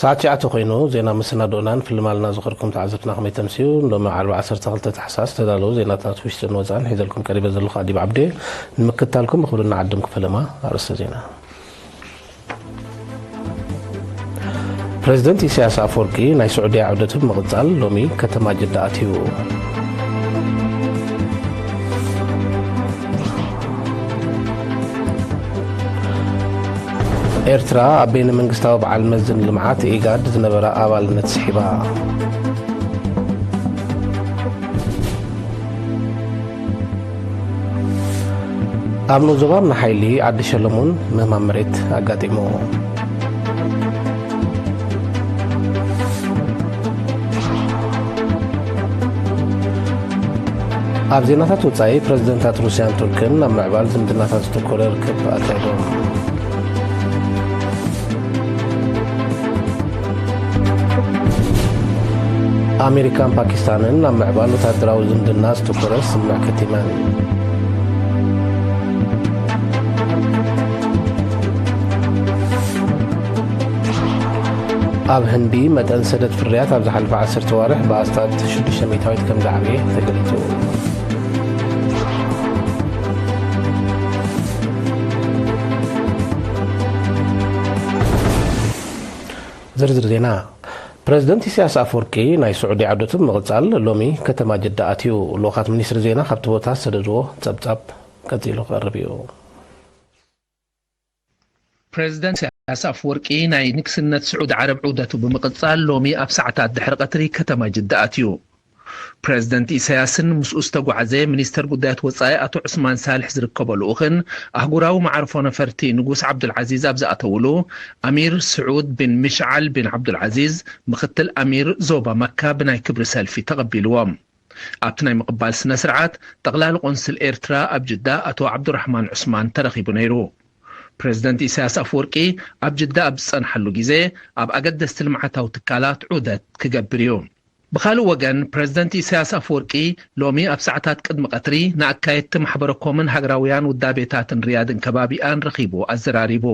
ሰዓት ትሽዓተ ኮይኑ ዜና መሰናድኦና ንፍልማልና ዝኸርኩም ተዓዘብትና ከመይ ተምስዩ? ሎሚ ዓርቢ ዓሰርተ ክልተ ታሕሳስ ዝተዳለዉ ዜናታት ውሽጥን ወፃእን ሒዘልኩም ቀሪበ ዘለኹ ኣዲብ ዓብዴ። ንምክትታልኩም ብኽብሪ ንዓድም ክፈለማ። ኣርእስተ ዜና። ፕሬዝደንት ኢሳያስ ኣፈወርቂ ናይ ስዑድያ ዑደቱ ብምቕጻል ሎሚ ከተማ ጅዳ ኣትዩ። ኤርትራ ኣብ በይነ መንግስታዊ በዓል መዝን ልምዓት ኢጋድ ዝነበራ ኣባልነት ስሒባ። ኣብ ኖ ዞባ ምና ሓይሊ ዓዲ ሸለሞን ምህማም መሬት ኣጋጢሙ። ኣብ ዜናታት ወጻኢ፣ ፕረዚደንታት ሩስያን ቱርክን ኣብ ምዕባል ዝምድናታት ዘተኮረ ርክብ ኣካይዶም። ኣሜሪካን ፓኪስታንን ኣብ ምዕባል ወታደራዊ ዝምድና ዘተኮረ ስምምዕ ከቲመን። ኣብ ህንዲ መጠን ሰደድ ፍርያት ኣብ ዝሓለፈ ዓሰርተ ኣዋርሕ ብኣስታት ሽዱሽተ ሚእታዊት ከም ዝዓበየ ተገሊጹ። ዝርዝር ዜና። ፕረዚደንት ኢሳያስ ኣፈወርቂ ናይ ስዑዲ ዑደቱ ብምቕጻል ሎሚ ከተማ ጅዳ ኣትዩ። ልኡኻት ሚኒስትሪ ዜና ካብቲ ቦታ ዝሰደድዎ ጸብጻብ ቀጺሉ ክቐርብ እዩ። ፕረዚደንት ኢሳያስ ኣፈወርቂ ናይ ንግስነት ስዑዲ ዓረብ ዑደቱ ብምቕጻል ሎሚ ኣብ ሰዓታት ድሕሪ ቀትሪ ከተማ ጅዳ ኣትዩ። ፕረዚደንት ኢሳያስን ምስኡ ዝተጓዓዘ ሚኒስተር ጉዳያት ወጻኢ ኣቶ ዑስማን ሳልሕ ዝርከቦ ልኡኽን ኣህጉራዊ መዓርፎ ነፈርቲ ንጉስ ዓብዱልዓዚዝ ኣብ ዝኣተውሉ፣ ኣሚር ስዑድ ቢን ምሽዓል ቢን ዓብዱልዓዚዝ፣ ምኽትል ኣሚር ዞባ መካ፣ ብናይ ክብሪ ሰልፊ ተቐቢልዎም። ኣብቲ ናይ ምቕባል ስነ ስርዓት፣ ጠቕላሊ ቆንስል ኤርትራ ኣብ ጅዳ ኣቶ ዓብዱራሕማን ዑስማን ተረኺቡ ነይሩ። ፕረዚደንት ኢሳያስ ኣፈወርቂ ኣብ ጅዳ ኣብ ዝጸንሓሉ ግዜ፣ ኣብ ኣገደስቲ ልምዓታዊ ትካላት ዑደት ክገብር እዩ። ብኻልእ ወገን፣ ፕረዚደንት ኢሳያስ ኣፈወርቂ ሎሚ ኣብ ሰዓታት ቅድሚ ቀትሪ ንኣካየድቲ ማሕበረ ኮምን ሃገራውያን ውዳቤታትን ሪያድን ከባቢኣን ረኺቡ ኣዘራሪቡ።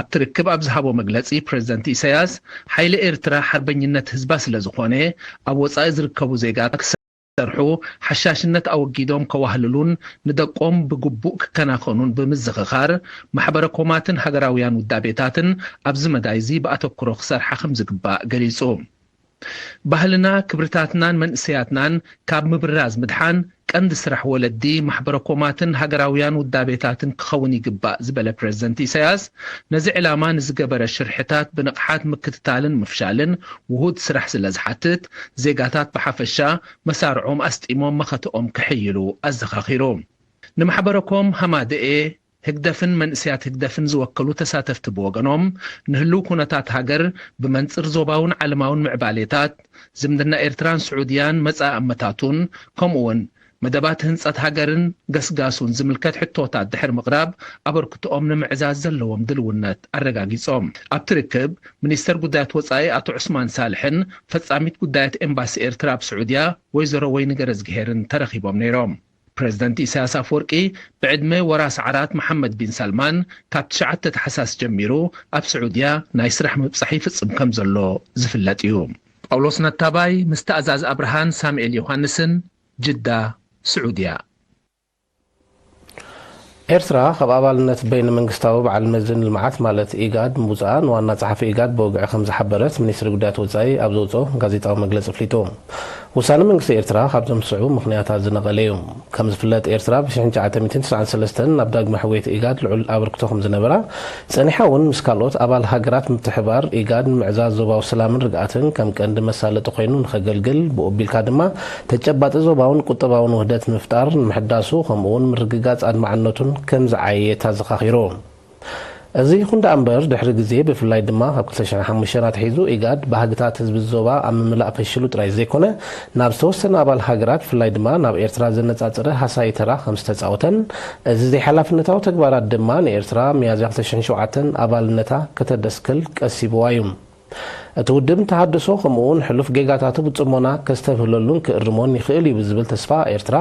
ኣብቲ ርክብ ኣብ ዝሃቦ መግለጺ፣ ፕረዚደንት ኢሳያስ፣ ሓይሊ ኤርትራ ሓርበኝነት ህዝባ ስለ ዝኾነ፣ ኣብ ወጻኢ ዝርከቡ ዜጋታት ክሰርሑ፣ ሓሻሽነት ኣወጊዶም ከዋህልሉን ንደቆም ብግቡእ ክከናኸኑን ብምዝኽኻር፣ ማሕበረ ኮማትን ሃገራውያን ውዳቤታትን ኣብዚ መዳይ እዚ ብኣተኩሮ ክሰርሓ ከም ዝግባእ ገሊጹ። ባህልና፣ ክብርታትናን መንእሰያትናን ካብ ምብራዝ ምድሓን ቀንዲ ስራሕ ወለዲ፣ ማሕበረ ኮማትን ሃገራውያን ውዳቤታትን ክኸውን ይግባእ ዝበለ ፕረዚደንት ኢሳያስ፣ ነዚ ዕላማ ንዝገበረ ሽርሕታት ብንቕሓት ምክትታልን ምፍሻልን ውሁድ ስራሕ ስለ ዝሓትት፣ ዜጋታት ብሓፈሻ መሳርዖም ኣስጢሞም መኸተኦም ክሕይሉ ኣዘኻኺሩ። ንማሕበረ ኮም ሃማደኤ፣ ህግደፍን መንእሰያት ህግደፍን ዝወከሉ ተሳተፍቲ ብወገኖም፣ ንህልው ኩነታት ሃገር ብመንጽር ዞባውን ዓለማውን ምዕባሌታት፣ ዝምድና ኤርትራን ስዑድያን መጻኢ ኣመታቱን፣ ከምኡውን መደባት ህንጸት ሃገርን ገስጋሱን ዝምልከት ሕቶታት ድሕሪ ምቕራብ፣ ኣበርክቶኦም ንምዕዛዝ ዘለዎም ድልውነት ኣረጋጊጾም። ኣብቲ ርክብ፣ ሚኒስተር ጉዳያት ወጻኢ ኣቶ ዑስማን ሳልሕን ፈጻሚት ጉዳያት ኤምባሲ ኤርትራ ኣብ ስዑድያ ወይዘሮ ወይኒ ገረዝግሄርን ተረኺቦም ነይሮም። ፕረዚደንት ኢሳያስ ኣፈወርቂ ብዕድመ ወራስ ዓራት መሓመድ ቢን ሳልማን ካብ ትሽዓተ ታሕሳስ ጀሚሩ ኣብ ስዑድያ ናይ ስራሕ ምብጻሕ ይፍጽም ከም ዘሎ ዝፍለጥ እዩ። ጳውሎስ ነታባይ ምስ ተኣዛዝ ኣብርሃን ሳሙኤል ዮሃንስን፣ ጅዳ፣ ስዑድያ። ኤርትራ ካብ ኣባልነት በይነ መንግስታዊ በዓል መዝን ልምዓት ማለት ኢጋድ ምውጻኣ ንዋና ጸሓፊ ኢጋድ ብወግዒ ከም ዝሓበረት ሚኒስትሪ ጉዳያት ወጻኢ ኣብ ዘውጽኦ ጋዜጣዊ መግለጺ ኣፍሊጡ። ውሳነ መንግስቲ ኤርትራ ካብዞም ዝስዕቡ ምኽንያታት ዝነቐለ እዩ። ከም ዝፍለጥ፣ ኤርትራ ብ ሽሕን ትሽዓተ ሚእትን ተስዓን ሰለስተን ናብ ዳግመ ሕውየት ኢጋድ ልዑል ኣበርክቶ ከም ዝነበራ፣ ጸኒሓ እውን ምስ ካልኦት ኣባል ሃገራት ምትሕባር ኢጋድ ንምዕዛዝ ዞባዊ ሰላምን ርግኣትን ከም ቀንዲ መሳለጢ ኮይኑ ንኸገልግል፣ ብኡ ኣቢልካ ድማ ተጨባጢ ዞባውን ቁጠባውን ውህደት ንምፍጣር፣ ንምሕዳሱ፣ ከምኡ እውን ምርግጋጽ ኣድማዕነቱን ከም ዝዓየየት ኣዘኻኺሩ። እዚ ይኹን ደኣ እምበር፣ ድሕሪ ግዜ፣ ብፍላይ ድማ ካብ ክልተ ሽሕን ሓሙሽተን ኣትሒዙ፣ ኢጋድ ባህግታት ህዝቢ ዞባ ኣብ ምምላእ ፈሽሉ ጥራይ ዘይኮነ፣ ናብ ዝተወሰነ ኣባል ሃገራት፣ ብፍላይ ድማ ናብ ኤርትራ ዘነጻጸረ ሃሳዪ ተራ ከም ዝተጻወተን፣ እዚ ዘይሓላፍነታዊ ተግባራት ድማ ንኤርትራ ሚያዝያ ክልተ ሽሕን ሸውዓተን ኣባልነታ ከተደስክል ቀሲብዋ እዩ። እቲ ውድብ ንተሃድሶ፣ ከምኡ'ውን ሕሉፍ ጌጋታቱ ብጽሞና ከስተብህለሉን ክእርሞን ይኽእል እዩ ብዝብል ተስፋ፣ ኤርትራ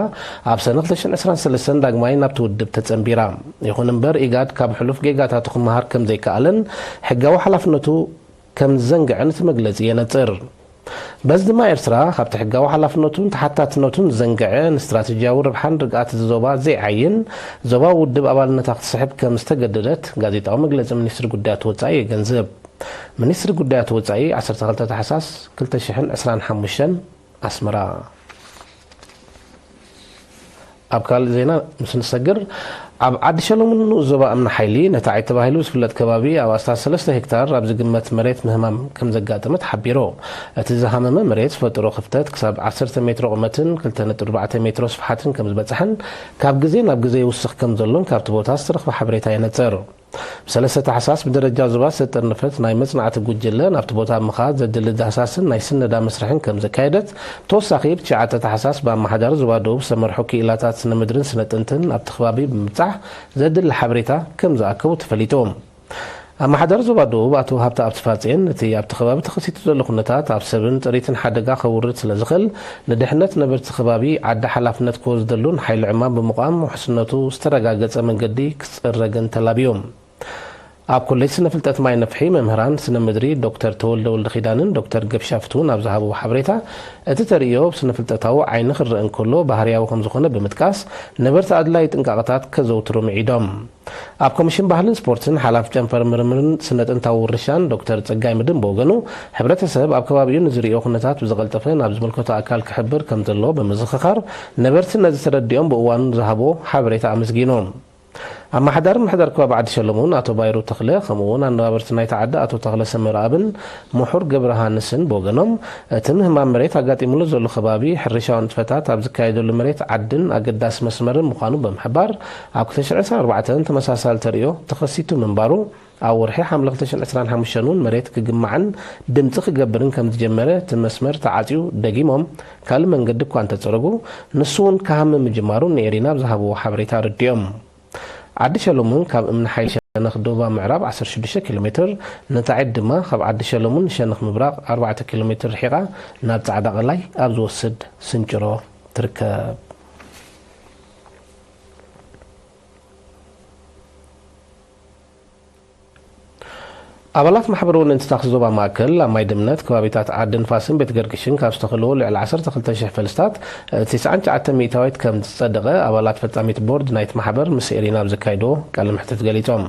ኣብ ሰነ ክልተ ሽሕን ዕስራን ሰለስተን ዳግማይ ናብቲ ውድብ ተጸንቢራ። ይኹን እምበር፣ ኢጋድ ካብ ሕሉፍ ጌጋታቱ ክመሃር ከም ዘይከኣለን ሕጋዊ ሓላፍነቱ ከም ዝዘንግዐን እቲ መግለጺ የነጽር። በዚ ድማ ኤርትራ ካብቲ ሕጋዊ ሓላፍነቱን ተሓታትነቱን ዝዘንግዐ፣ ንስትራተጂያዊ ረብሓን ርግኣት እዚ ዞባ ዘይዓይን ዞባዊ ውድብ ኣባልነታ ክትስሕብ ከም ዝተገደደት ጋዜጣዊ መግለጺ ሚኒስትሪ ጉዳያት ወጻኢ የገንዝብ። ሚኒስትሪ ጉዳያት ወጻኢ፣ ዓሰርተ ክልተ ታሕሳስ ክልተ ሽሕን ዕስራን ሓሙሽተን፣ ኣስመራ። ኣብ ካልእ ዜና ምስ ንሰግር፣ ኣብ ዓዲ ሸለሙን ንኡስ ዞባ እምኒ ሓይሊ ነታዒት ተባሂሉ ዝፍለጥ ከባቢ ኣብ ኣስታት ሰለስተ ሄክታር ኣብ ዝግመት መሬት ምህማም ከም ዘጋጠመ ተሓቢሩ። እቲ ዝሃመመ መሬት ዝፈጠሮ ክፍተት ክሳብ ዓሰርተ ሜትሮ ቁመትን ክልተ ነጥቢ ኣርባዕተ ሜትሮ ስፍሓትን ከም ዝበጽሐን ካብ ግዜ ናብ ግዜ ይውስኽ ከም ዘሎን ካብቲ ቦታ ዝተረኽበ ሓበሬታ የነጽር። ብሰለስተ ታሕሳስ ብደረጃ ዞባ ዝተጠርነፈት ናይ መጽናዕቲ ጉጅለ ናብቲ ቦታ ምኻድ ዘድሊ ዳህሳስን ናይ ስነዳ መስርሕን ከም ዘካየደት፣ ብተወሳኺ ብትሽዓተ ታሕሳስ ብኣመሓዳሪ ዞባ ደቡብ ዝተመርሑ ክኢላታት ስነ ምድርን ስነ ጥንትን ኣብቲ ከባቢ ብምብጻሕ ዘድሊ ሓበሬታ ከም ዝኣከቡ ተፈሊጡ። ኣመሓዳሪ ዞባ ደቡብ ኣቶ ሃብተኣብ ተፋጼን፣ እቲ ኣብቲ ከባቢ ተኸሲቱ ዘሎ ኩነታት ኣብ ሰብን ጥሪትን ሓደጋ ከውርድ ስለ ዝኽእል፣ ንድሕነት ነበርቲ ከባቢ ዓዲ ሓላፍነት ክወስደሉን ሓይሊ ዕማም ብምቋም ውሕስነቱ ዝተረጋገጸ መንገዲ ክጽረግን ተላብዮም። ኣብ ኮሌጅ ስነ ፍልጠት ማይ ነፍሒ መምህራን ስነ ምድሪ ዶክተር ተወልደ ወልደ ኪዳንን ዶክተር ገብሻ ፍትውን ኣብ ዝሃብዎ ሓበሬታ፣ እቲ ተርእዮ ብስነ-ፍልጠታዊ ዓይኒ ክረአ እንከሎ ባህርያዊ ከም ዝኾነ ብምጥቃስ፣ ነበርቲ ኣድላዪ ጥንቃቐታት ከዘውትሩ ምዒዶም። ኣብ ኮሚሽን ባህልን ስፖርትን ሓላፊ ጨንፈር ምርምርን ስነ ጥንታዊ ውርሻን ዶክተር ጸጋይ ምድን ብወገኑ፣ ሕብረተሰብ ኣብ ከባቢኡ ንዝርእዮ ኩነታት ብዝቐልጠፈ ናብ ዝምልከቶ ኣካል ክሕብር ከም ዘለዎ ብምዝኽኻር፣ ነበርቲ ነዚ ተረዲኦም ብእዋኑ ዝሃቦ ሓበሬታ ኣመስጊኑ። ኣመሓዳሪ ምሕዳር ከባቢ ዓዲ ሸለሙን ኣቶ ባይሩ ተኽለ፣ ከምኡ እውን ኣነባበርቲ ናይቲ ዓዲ ኣቶ ተኽለ ሰመረኣብን ምሑር ገብረሃንስን ብወገኖም፣ እቲ ምህማም መሬት ኣጋጢሙሉ ዘሎ ከባቢ ሕርሻዊ ንጥፈታት ኣብ ዝካየደሉ መሬት ዓድን ኣገዳሲ መስመርን ምዃኑ ብምሕባር፣ ኣብ ክልተ ሽሕን ዕስራን ኣርባዕተን ተመሳሳሊ ተርእዮ ተኸሲቱ ምንባሩ፣ ኣብ ወርሒ ሓምለ ክልተ ሽሕን ዕስራን ሓሙሽተን እውን መሬት ክግማዕን ድምፂ ክገብርን ከም ዝጀመረ፣ እቲ መስመር ተዓፅዩ ደጊሞም ካልእ መንገዲ እኳ እንተፀረጉ፣ ንሱ እውን ክሃምም ምጅማሩ ንኤሪና ኣብ ዝሃብዎ ሓበሬታ ኣረዲኦም። ዓዲ ሸለሙን ካብ እምኒ ሓይሊ ሸነኽ ደቡባዊ ምዕራብ ዓሰርተ ሽዱሽተ ኪሎ ሜትር፣ ነታዒት ድማ ካብ ዓዲ ሸለሙን ሸነኽ ምብራቕ ኣርባዕተ ኪሎ ሜትር ርሒቓ ናብ ጻዕዳ ቀላይ ኣብ ዝወስድ ስንጭሮ ትርከብ። ኣባላት ማሕበር ወነንቲ ታክሲ ዞባ ማእከል ኣብ ማይ ድምነት ከባቢታት ዓዲ ንፋስን ቤት ገርግሽን ካብ ዝተኽልዎ ልዕሊ ዓሰርተ ክልተ ሽሕ ፈልስታት ትስዓን ትሽዓተን ሚእታዊት ከም ዝጸደቐ ኣባላት ፈጻሚት ቦርድ ናይቲ ማሕበር ምስ ኤሪና ኣብ ዘካየድዎ ቃለ መሕትት ገሊጾም።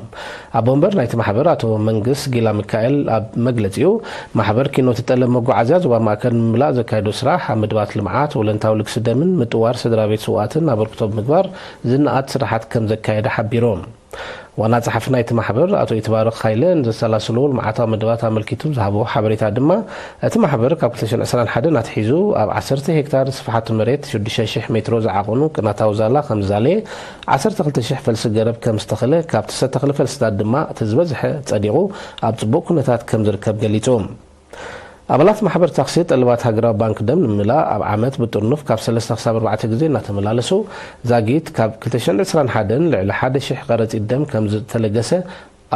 ኣቦ ወንበር ናይቲ ማሕበር ኣቶ መንግስ ጊላ ሚካኤል ኣብ መግለጺኡ፣ ማሕበር ኪኖ እቲ ጠለብ መጓዓዝያ ዞባ ማእከል ንምምላእ ዘካየዶ ስራሕ ኣብ ምድባት ልምዓት፣ ወለንታዊ ልግሲ ደምን ምጥዋር ስድራ ቤት ስውኣትን ኣበርክቶ ብምግባር ዝነኣድ ስራሓት ከም ዘካየደ ሓቢሩ። ዋና ጸሓፊ ናይቲ ማሕበር ኣቶ ይትባረክ ሃይለ ንዘሰላስልዎ ልምዓታዊ መደባት ኣመልኪቱ ዝሃቦ ሓበሬታ ድማ፣ እቲ ማሕበር ካብ ክልተ ሽሕን ዕስራን ሓደን ኣትሒዙ ኣብ ዓሰርተ ሄክታር ስፍሓቱ መሬት ሽዱሽተ ሽሕ ሜትሮ ዝዓቐኑ ቅናታዊ ዛላ ከም ዝዛለየ፣ ዓሰርተ ክልተ ሽሕ ፈልሲ ገረብ ከም ዝተኸለ፣ ካብቲ ዝተተኽለ ፈልስታት ድማ እቲ ዝበዝሐ ጸዲቑ ኣብ ጽቡቕ ኩነታት ከም ዝርከብ ገሊጹ። ኣባላት ማሕበር ታክሲ ጠለባት ሃገራዊ ባንክ ደም ንምምላእ ኣብ ዓመት ብጥርኑፍ ካብ ሰለስተ ክሳብ ኣርባዕተ ግዜ እናተመላለሱ፣ ዛጊት ካብ ክልተ ሽሕን ዕስራን ሓደን ልዕሊ ሓደ ሽሕ ቀረጺት ደም ከም ዝተለገሰ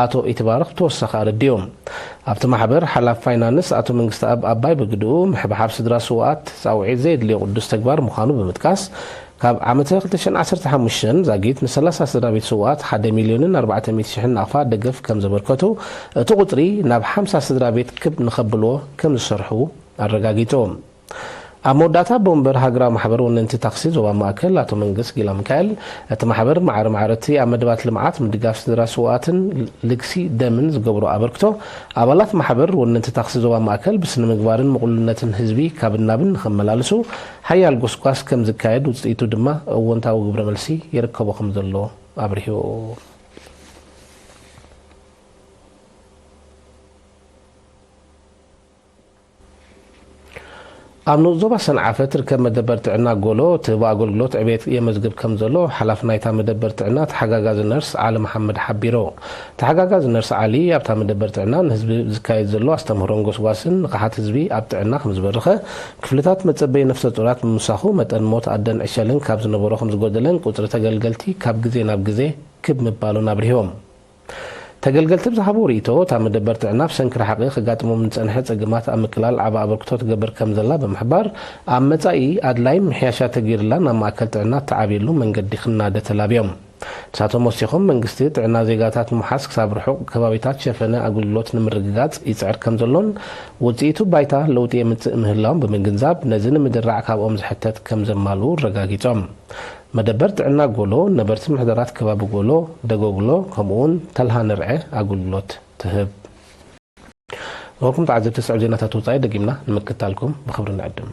ኣቶ ኢትባረኽ ብተወሳኺ ኣረዲኡ። ኣብቲ ማሕበር ሓላፊ ፋይናንስ ኣቶ መንግስተኣብ ኣባይ ብግድኡ፣ ምሕብሓብ ስድራ ስውኣት ጻውዒት ዘየድልዮ ቅዱስ ተግባር ምዃኑ ብምጥቃስ፣ ካብ ዓመተ ክልተ ሽሕን ዓሰርተ ሓሙሽተን ዛጊት ንሰላሳ ስድራ ቤት ስውኣት ሓደ ሚልዮንን ኣርባዕተ ሚእቲ ሽሕን ናቕፋ ደገፍ ከም ዘበርከቱ፣ እቲ ቁጽሪ ናብ ሓምሳ ስድራ ቤት ክብ ንኸብልዎ ከም ዝሰርሑ ኣረጋጊጹ። ኣብ መወዳእታ ኣቦ ወንበር ሃገራዊ ማሕበር ወነንቲ ታክሲ ዞባ ማእከል ኣቶ መንግስ ጊላ ሚካኤል፣ እቲ ማሕበር ማዕረ ማዕረ እቲ ኣብ መደባት ልምዓት ምድጋፍ ስድራ ስውኣትን ልግሲ ደምን ዝገብሮ ኣበርክቶ፣ ኣባላት ማሕበር ወነንቲ ታክሲ ዞባ ማእከል ብስነ ምግባርን ምቕሉልነትን ህዝቢ ካብን ናብን ንኸመላልሱ ሓያል ጎስጓስ ከም ዝካየድ፣ ውጽኢቱ ድማ እወንታዊ ግብረ መልሲ ይርከቦ ከም ዘሎ ኣብሪሁ። ኣብ ንኡስ ዞባ ሰንዓፈ ትርከብ መደበር ጥዕና ጎሎ ትህቦ ኣገልግሎት ዕቤት የመዝግብ ከም ዘሎ ሓላፊ ናይታ መደበር ጥዕና ተሓጋጋዚ ነርስ ዓሊ መሓመድ ሓቢሩ። ተሓጋጋዚ ነርስ ዓሊ፣ ኣብታ መደበር ጥዕና ንህዝቢ ዝካየድ ዘሎ ኣስተምህሮን ጎስጓስን ንቕሓት ህዝቢ ኣብ ጥዕና ከም ዝበርኸ፣ ክፍልታት መጸበዪ ነፍሰ ጡራት ብምውሳኹ መጠን ሞት ኣደን ዕሸልን ካብ ዝነበሮ ከም ዝጎደለን ቁጽሪ ተገልገልቲ ካብ ግዜ ናብ ግዜ ክብ ምባሉን ኣብሪሆም። ተገልገልቲ ብዝሃብዎ ርእይቶ፣ እታ መደበር ጥዕና ብሰንኪ ርሓቒ ከጋጥሞም ንጸንሐ ጸገማት ኣብ ምቅላል ዓቢ ኣበርክቶ ትገብር ከም ዘላ ብምሕባር፣ ኣብ መጻኢ ኣድላዪ ምምሕያሻት ተገይሩላ ናብ ማእከል ጥዕና እትዓብየሉ መንገዲ ክናደ ተላብዮም። ንሳቶም ወሲኾም መንግስቲ ጥዕና ዜጋታት ምሓዝ ክሳብ ርሑቕ ከባቢታት ሸፈነ ኣገልግሎት ንምርግጋጽ ይጽዕር ከም ዘሎን ውጽኢቱ ባይታ ለውጢ የምጽእ ምህላውን ብምግንዛብ ነዚ ንምድራዕ ካብኦም ዝሕተት ከም ዘማልኡ ኣረጋጊጾም። መደበር ጥዕና ጎሎ ነበርቲ ምሕደራት ከባቢ ጎሎ፣ ደጎግሎ ከምኡውን ተልሃ ንርዐ ኣገልግሎት ትህብ። ዝኸበርኩም ተዓዘብቲ፣ ስዕብ ዜናታት ወጻኢ ደጊምና ንምክታልኩም ብኽብሪ ንዕድም።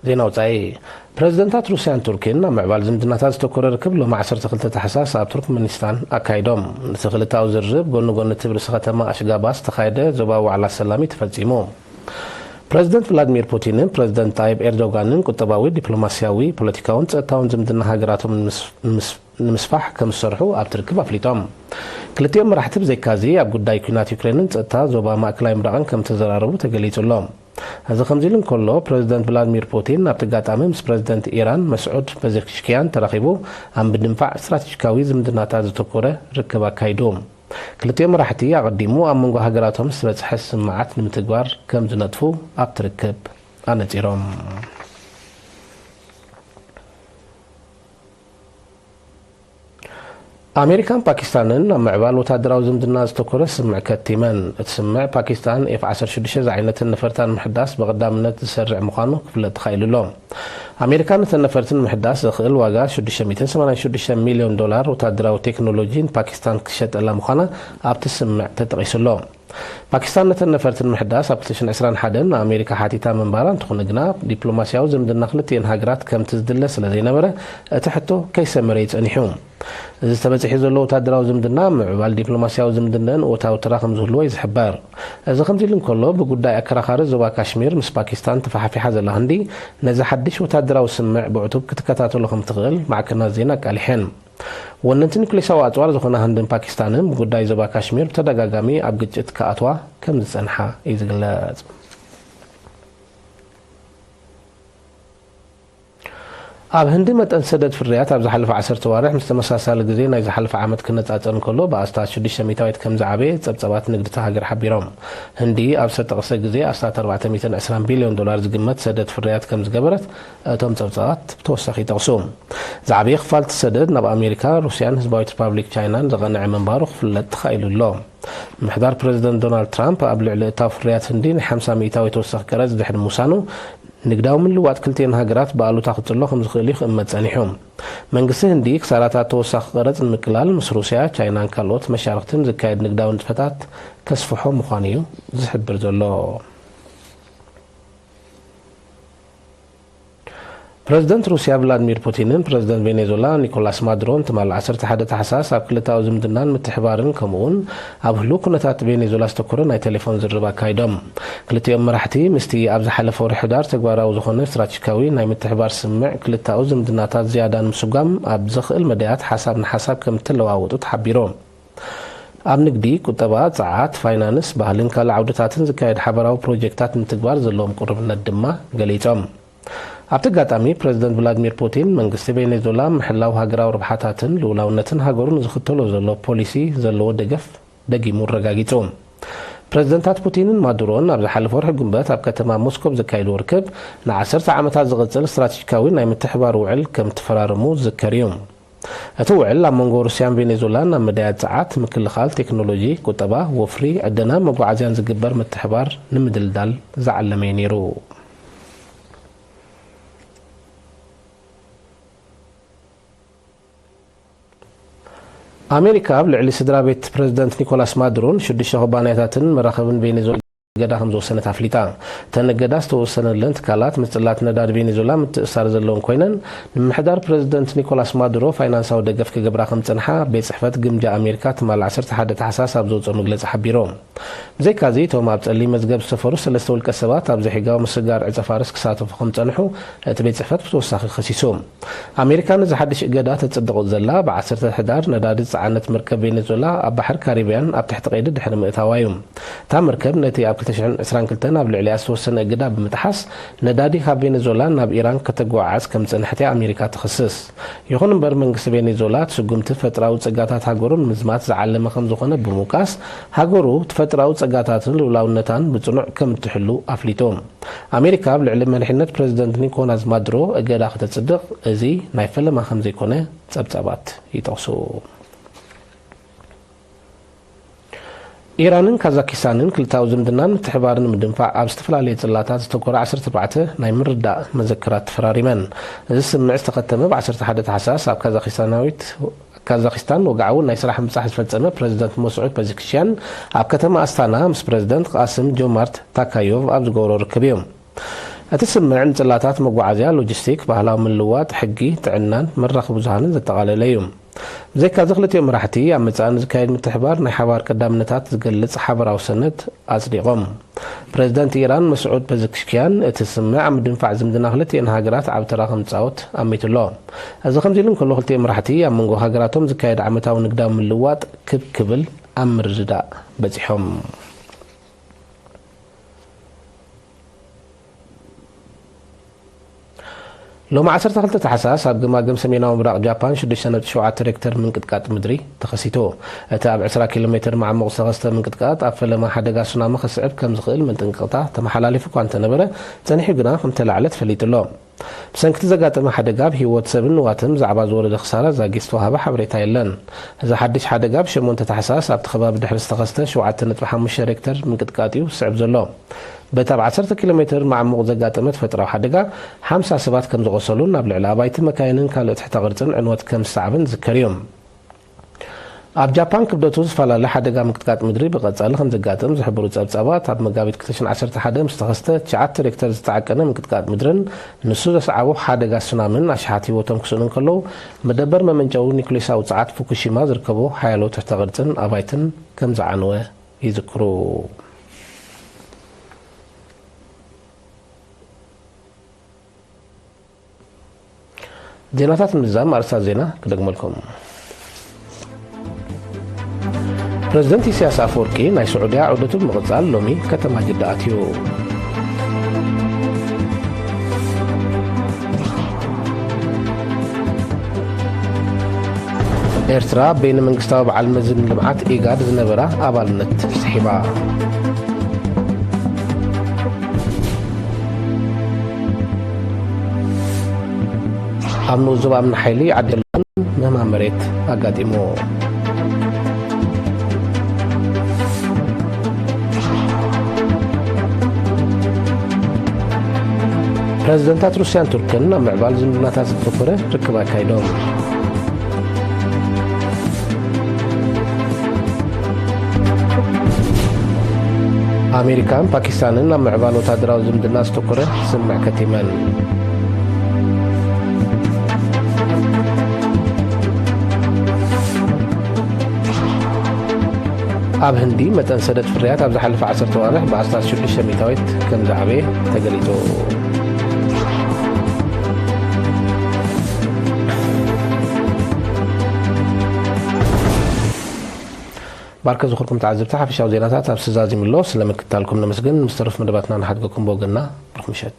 ዜና ወጻኢ። ፕረዚደንታት ሩስያን ቱርኪን ኣብ ምዕባል ዝምድናታት ዝተኮረ ርክብ ሎሚ ዓሰርተ ክልተ ታሕሳስ ኣብ ቱርክመኒስታን ኣካይዶም። እቲ ክልተኣዊ ዝርርብ ጎኒ ጎኒ እቲ ርእሰ ከተማ ኣሽጋባት ዝተኻየደ ዞባዊ ዋዕላ ሰላም እዩ ተፈጺሙ። ፕረዚደንት ቭላድሚር ፑቲንን ፕረዚደንት ጣይብ ኤርዶጋንን ቁጠባዊ፣ ዲፕሎማስያዊ፣ ፖለቲካውን ጸጥታውን ዝምድና ሃገራቶም ንምስ- ንምስ- ንምስፋሕ ከም ዝሰርሑ ኣብቲ ርክብ ኣፍሊጦም። ክልቲኦም መራሕቲ ብዘይካዚ ኣብ ጉዳይ ኲናት ዩክሬንን ጸጥታ ዞባ ማእከላይ ምብራቕን ከም ዝተዘራረቡ ተገሊጹ ኣሎ። እዚ ከምዚ ኢሉ እንከሎ፣ ፕረዚደንት ቭላድሚር ፑቲን ኣብቲ ኣጋጣሚ ምስ ፕረዚደንት ኢራን መስዑድ ፐዘሽኪያን ተራኺቡ ኣብ ምድንፋዕ ስትራቴጂካዊ ዝምድናታት ዘተኮረ ርክብ ኣካይዱ። ክልቲኦም መራሕቲ ኣቐዲሙ ኣብ መንጎ ሃገራቶም ዝተበጽሐ ስምምዓት ንምትግባር ከም ዝነጥፉ ኣብቲ ርክብ ኣነጺሮም። ኣሜሪካን ፓኪስታንን ኣብ ምዕባል ወታደራዊ ዝምድና ዝተኮረ ስምምዕ ከቲመን። እቲ ስምምዕ ፓኪስታን ኤፍ ዓሰርተ ሽዱሽተ ዝዓይነተን ነፈርታ ንምሕዳስ ብቐዳምነት ዝሰርዕ ምዃኑ ክፍለጥ ተኻኢሉ ኣሎ። ኣሜሪካ ነተን ነፈርቲ ንምሕዳስ ዘኽእል ዋጋ ሽዱሽተ ሚእትን ሰማንያን ሽዱሽተ ሚልዮን ዶላር፣ ወታደራዊ ቴክኖሎጂ ንፓኪስታን ክትሸጠላ ምዃና ኣብቲ ስምምዕ ተጠቒሱ ኣሎ። ፓኪስታን ነተን ነፈርቲ ንምሕዳስ ኣብ ክልተ ሽሕን ዕስራን ሓደን ንኣሜሪካ ሓቲታ ምንባራ እንተኾነ ግና፣ ዲፕሎማስያዊ ዝምድና ክልቲኤን ሃገራት ከምቲ ዝድለ ስለ ዘይነበረ፣ እቲ ሕቶ ከይሰመረ እዩ ጸኒሑ። እዚ ተበጺሑ ዘሎ ወታደራዊ ዝምድና ምዕባል ዲፕሎማስያዊ ዝምድናን እወታዊ ተራ ከም ዝህልዎ እዩ ዝሕበር። እዚ ከምዚ ኢሉ እንከሎ፣ ብጉዳይ ኣከራኻሪ ዞባ ካሽሚር ምስ ፓኪስታን ተፋሓፊሓ ዘላ ህንዲ፣ ነዚ ሓድሽ ወታደራዊ ስምምዕ ብዕቱብ ክትከታተሎ ከም ትኽእል ማዕከናት ዜና ኣቃሊሐን። ወነንቲ ኒኩሌሳዊ ኣጽዋር ዝኾና ህንድን ፓኪስታንን ብጉዳይ ዞባ ካሽሚር ብተደጋጋሚ ኣብ ግጭት ክኣትዋ ከም ዝጸንሓ እዩ ዝግለጽ። ኣብ ህንዲ መጠን ሰደድ ፍርያት ኣብ ዝሓለፈ ዓሰርተ ዋርሕ ምስ ተመሳሳሊ ግዜ ናይ ዝሓለፈ ዓመት ክነጻጸር እንከሎ ብኣስታት ሽዱሽተ ሚእታዊት ከም ዝዓበየ ጸብጻባት ንግዲ እታ ሃገር ሓቢሮም። ህንዲ ኣብ ዝተጠቕሰ ግዜ ኣስታት ኣርባዕተ ሚእትን ዕስራን ቢልዮን ዶላር ዝግመት ሰደድ ፍርያት ከም ዝገበረት እቶም ጸብጻባት ብተወሳኺ ይጠቕሱ። ዝዓበየ ክፋል እቲ ሰደድ ናብ ኣሜሪካ፣ ሩስያን ህዝባዊት ሪፓብሊክ ቻይናን ዝቐንዐ ምንባሩ ክፍለጥ ተኻኢሉ ኣሎ። ምሕዳር ፕረዚደንት ዶናልድ ትራምፕ ኣብ ልዕሊ እታው ፍርያት ህንዲ ናይ ሓምሳ ሚእታዊት ተወሳኺ ቀረጽ ድሕሪ ምውሳኑ፣ ንግዳዊ ምልውዋጥ ክልቲኤን ሃገራት ብኣሉታ ክጽሎ ከም ዝኽእል እዩ ክእመት ጸኒሑ። መንግስቲ ህንዲ ክሳራታት ተወሳኺ ቀረጽ ንምቅላል ምስ ሩስያ፣ ቻይናን ካልኦት መሻርኽትን ዝካየድ ንግዳዊ ንጥፈታት ከስፍሖ ምዃኑ እዩ ዝሕብር ዘሎ። ፕረዚደንት ሩስያ ቭላድሚር ፑቲንን ፕረዚደንት ቬኔዙላ ኒኮላስ ማዱሮን ትማል ዓሰርተ ሓደ ታሕሳስ ኣብ ክልተኣዊ ዝምድናን ምትሕባርን ከምኡውን ኣብ ህሉው ኩነታት ቬኔዙላ ዝተኮረ ናይ ቴሌፎን ዝርርብ ኣካይዶም። ክልቲኦም መራሕቲ ምስቲ ኣብ ዝሓለፈ ወርሒ ሕዳር ተግባራዊ ዝኾነ ስትራቴጂካዊ ናይ ምትሕባር ስምምዕ ክልተኣዊ ዝምድናታት ዝያዳ ንምስጓም ኣብ ዘኽእል መዳያት ሓሳብ ንሓሳብ ከም እተለዋወጡ ተሓቢሩ። ኣብ ንግዲ፣ ቁጠባ፣ ጸዓት፣ ፋይናንስ፣ ባህልን ካልእ ዓውድታትን ዝካየድ ሓበራዊ ፕሮጀክታት ንምትግባር ዘለዎም ቅሩብነት ድማ ገሊጾም። ኣብቲ ኣጋጣሚ ፕረዚደንት ቭላድሚር ፑቲን መንግስቲ ቬኔዙላ ምሕላው ሃገራዊ ረብሓታትን ልኡላውነትን ሃገሩ ንዝኽተሎ ዘሎ ፖሊሲ ዘለዎ ደገፍ ደጊሙ ኣረጋጊጹ። ፕረዚደንታት ፑቲንን ማዱሮን ኣብ ዝሓለፈ ወርሒ ጉንበት ኣብ ከተማ ሞስኮ ብዘካየድዎ ርክብ ንዓሰርተ ዓመታት ዝቕጽል ስትራቴጂካዊ ናይ ምትሕባር ውዕል ከም ተፈራረሙ ዝዝከር እዩ። እቲ ውዕል ኣብ መንጎ ሩስያን ቬኔዙላን ኣብ መዳያት ጸዓት፣ ምክልኻል፣ ቴክኖሎጂ፣ ቁጠባ፣ ወፍሪ፣ ዕደናን መጓዓዝያን ዝግበር ምትሕባር ንምድልዳል ዝዓለመ እዩ ነይሩ። ኣሜሪካ ኣብ ልዕሊ ስድራ ቤት ፕረዚደንት ኒኮላስ ማዱሮን ሽዱሽተ ኩባንያታትን መራኸብን ቬኔዙዌላ እገዳ ከም ዝወሰነት ኣፍሊጣ። እተን እገዳ ዝተወሰነለን ትካላት ምስ ጽላት ነዳዲ ቬኔዙዌላ ምትእሳር ዘለወን ኮይነን፣ ንምምሕዳር ፕረዚደንት ኒኮላስ ማዱሮ ፋይናንሳዊ ደገፍ ክገብራ ከም ዝጸንሓ ቤት ጽሕፈት ግምጃ ኣሜሪካ ትማል ዓሰርተ ሓደ ታሕሳስ ኣብ ዘውጽኦ መግለጺ ሓቢሩ። ብዘይካዚ፣ እቶም ኣብ ጸሊም መዝገብ ዝሰፈሩ ሰለስተ ውልቀ ሰባት ኣብ ዘይሕጋዊ ምስግጋር ዕጸ ፋርስ ክሳተፉ ከም ዝጸንሑ እቲ ቤት ጽሕፈት ብተወሳኺ ከሲሱ። ኣሜሪካ ነዚ ሓድሽ እገዳ ተጽድቕ ዘላ፣ ብ ዓሰርተ ሕዳር ነዳዲ ዝጸዓነት መርከብ ቬኔዙዌላ ኣብ ባሕሪ ካሪብያን ኣብ ትሕቲ ቀይዲ ድሕሪ ምእታዋ እዩ። እታ መርከብ ነቲ ኣብ ክልተ ሽሕን ዕስራን ክልተን ኣብ ልዕሊኣ ዝተወሰነ እገዳ ብምጥሓስ ነዳዲ ካብ ቬኔዙዌላ ናብ ኢራን ከተጓዓዕዝ ከም ዝጸንሐት እያ ኣሜሪካ ትኽስስ። ይኹን እምበር መንግስቲ ቬኔዙዌላ እቲ ስጉምቲ ፈጥራዊ ጸጋታት ሃገሩ ንምዝማት ዝዓለመ ከም ዝኾነ ብምውቃስ ሃገሩ እቲ ፈጥራዊ ጸጋታትን ልኡላውነታን ብጽኑዕ ከም እትሕሉ ኣፍሊጡ። ኣሜሪካ ኣብ ልዕሊ መሪሕነት ፕረዚደንት ኒኮላስ ማዱሮ እገዳ ከተጽድቕ እዚ ናይ ፈለማ ከም ዘይኮነ ጸብጻባት ይጠቕሱ። ኢራንን ካዛኪስታንን ክልታዊ ዝምድናን ምትሕባርን ንምድንፋዕ ኣብ ዝተፈላለየ ጽላታት ዝተኮረ ዓሰርተ ኣርባዕተ ናይ ምርዳእ መዘክራት ተፈራሪመን። እዚ ስምምዕ ዝተኸተመ ብ ዓሰርተ ሓደ ታሕሳስ ኣብ ካዛኪስታናዊት ካዛኪስታን ወግዓዊ ናይ ስራሕ ምብጻሕ ዝፈጸመ ፕረዚደንት መስዑድ ፐዚክሽያን ኣብ ከተማ ኣስታና ምስ ፕረዚደንት ቃስም ጆማርት ታካዮቭ ኣብ ዝገብሮ ርክብ እዩ። እቲ ስምምዕ ንጽላታት መጓዓዝያ፣ ሎጂስቲክ፣ ባህላዊ ምልውዋጥ፣ ሕጊ፣ ጥዕናን መራኸቢ ብዙሃንን ዘጠቓለለ እዩ። ብዘይካዚ ክልቲኦም መራሕቲ ኣብ መጻኢ ንዝካየድ ምትሕባር ናይ ሓባር ቀዳምነታት ዝገልጽ ሓበራዊ ሰነድ ኣጽዲቖም። ፕረዚደንት ኢራን መስዑድ ፐዘሽክያን እቲ ስምምዕ ኣብ ምድንፋዕ ዝምድና ክልቲኤን ሃገራት ዓቢ ተራ ከም ዝጻወት ኣሚቱ ኣሎ። እዚ ከምዚ ኢሉ እንከሎ ክልቲኦም መራሕቲ ኣብ መንጎ ሃገራቶም ዝካየድ ዓመታዊ ንግዳዊ ምልውዋጥ ክብ ክብል ኣብ ምርድዳእ በጺሖም። ሎሚ ዓሰርተ ክልተ ታሕሳስ ኣብ ገማግም ሰሜናዊ ምብራቕ ጃፓን ሽዱሽተ ነጥቢ ሸውዓተ ሬክተር ምንቅጥቃጥ ምድሪ ተኸሲቱ። እቲ ኣብ ዕስራ ኪሎ ሜትር መዓሙቕ ዝተኸስተ ምንቅጥቃጥ ኣብ ፈለማ ሓደጋ ሱናሚ ከስዕብ ከም ዝኽእል መጠንቀቕታ ተመሓላሊፉ እኳ እንተነበረ፣ ጸኒሑ ግና ከም ተላዕለ ተፈሊጡ ኣሎ። ብሰንኪ እቲ ዘጋጠመ ሓደጋ ኣብ ህይወት ሰብን ንዋትን ብዛዕባ ዝወረደ ክሳራ ዛጊት ዝተዋህበ ሓበሬታ የለን። እዚ ሓድሽ ሓደጋ ብ ሸሞንተ ታሕሳስ ኣብቲ ከባቢ ድሕሪ ዝተኸስተ ሸውዓተ ነጥቢ ሓሙሽተ ሬክተር ምንቅጥቃጥ እዩ ዝስዕብ ዘሎ። በቲ ኣብ ዓሰርተ ኪሎ ሜትር መዓሙቕ ዘጋጠመ ተፈጥሮኣዊ ሓደጋ ሓምሳ ሰባት ከም ዝቖሰሉን ኣብ ልዕሊ ኣባይቲ መካይንን ካልእ ትሕተ ቅርጽን ዕንወት ከም ዝሰዓበን ዝዝከር እዩ። ኣብ ጃፓን ክብደቱ ዝፈላለ ሓደጋ ምንቅጥቃጥ ምድሪ ብቐጻሊ ከም ዘጋጥም ዝሕብሩ ጸብጻባት፣ ኣብ መጋቢት ክልተ ሽሕን ዓሰርተ ሓደ ምስ ተኸስተ ትሽዓተ ሬክተር ዝተዓቀነ ምንቅጥቃጥ ምድርን ንሱ ዘስዓቦ ሓደጋ ሱናምን ኣሽሓት ህይወቶም ክስእኑ እንከለዉ፣ መደበር መመንጨዊ ኒኩሌሳዊ ጸዓት ፉኩሺማ ዝርከቦ ሓያሎ ትሕተ ቅርጽን ኣባይትን ከም ዝዓነወ ይዝክሩ። ዜናታት ምዝዛም ኣርእስታት ዜና ክደግመልኩም። ፕረዚደንት ኢሳያስ ኣፈወርቂ ናይ ስዑድያ ዑደቱ ብምቕጻል ሎሚ ከተማ ጅዳ ኣትዩ። ኤርትራ ኣብ በይነ መንግስታዊ በዓል መዚ ልምዓት ኢጋድ ዝነበራ ኣባልነት ስሒባ። ኣብ ንኡስ ዞባ እምኒ ሓይሊ ዓዲ ምህማም መሬት ኣጋጢሙ። ፕረዚደንታት ሩስያን ቱርክን ኣብ ምዕባል ዝምድናታት ዘተኮረ ርክብ ኣካይዶም። ኣሜሪካን ፓኪስታንን ኣብ ምዕባል ወታደራዊ ዝምድና ዘተኮረ ስምምዕ ከቲመን። ኣብ ህንዲ መጠን ሰደድ ፍርያት ኣብ ዝሓለፈ ዓሰርተ ኣዋርሕ ብኣስታት ሽዱሽተ ሚእታዊት ከም ዝዓበየ ተገሊጹ። ባርከ ዝኹርኩም ተዓዘብቲ ሓፈሻዊ ዜናታት ኣብ ስዛዚም ኣሎ። ስለ ምክትታልኩም ነመስግን። ምስ ተረፍ መደባትና ንሓድገኩም ብወገንና ብሩኽ ምሸት።